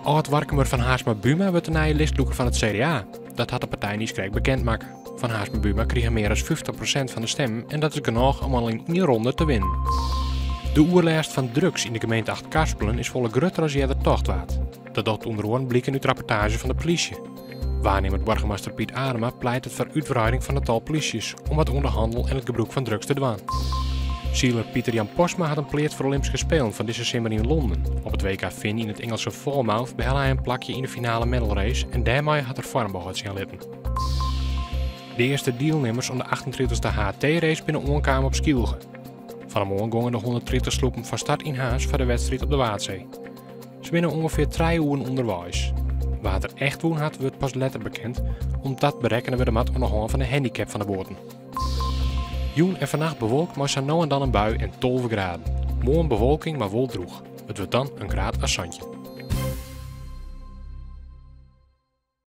Ald-Warkumer Van Haersma Buma wurdt de nije listlûker fan it CDA. Dat hat de partij niiskrekt bekend makke. Van Haersma Buma krige mear as 50% fan de stimmen en dat is genôch om al yn ien ronde te winnen. De oerlêst fan drugs yn de gemeente Achtkarspelen is folle grutter as earder tocht waard. Dat docht ûnder oaren bliken út rapportaazje fan de polysje. Waarnimmend boargemaster Piet Adema pleitet foar útwreiding fan it tal plysjes om wat oan de hannel en it gebrûk fan drugs te dwaan. Siler Pieter Jan Postma hat in pleats foar de Olympyske Spelen fan dizze simmer yn Londen. Op it WK Finn yn it Ingelske Falmouth behelle hy in plakje yn de finale medalrace en dêrmei hat er foarmbehâld sjen litten. De earste dielnimmers oan de 38e HT-race binne oankaam op Skylge. Fan 'e moarn gongen de 130 sloepen fan start yn Harns foar de wedstriid op de Waadsee. Se binne ûngefear trije oeren ûnderweis. Wa't der echt wûn hat, wurdt pas letter bekend, om't dat berekkene wurde moat oan de hân fan de handicap fan de boaten. Jûn en fannacht bewolkt mei sa no en dan in bui en 12 graden. Moarn bewolking, mar wol drûch. It wurdt dan in graad as 17.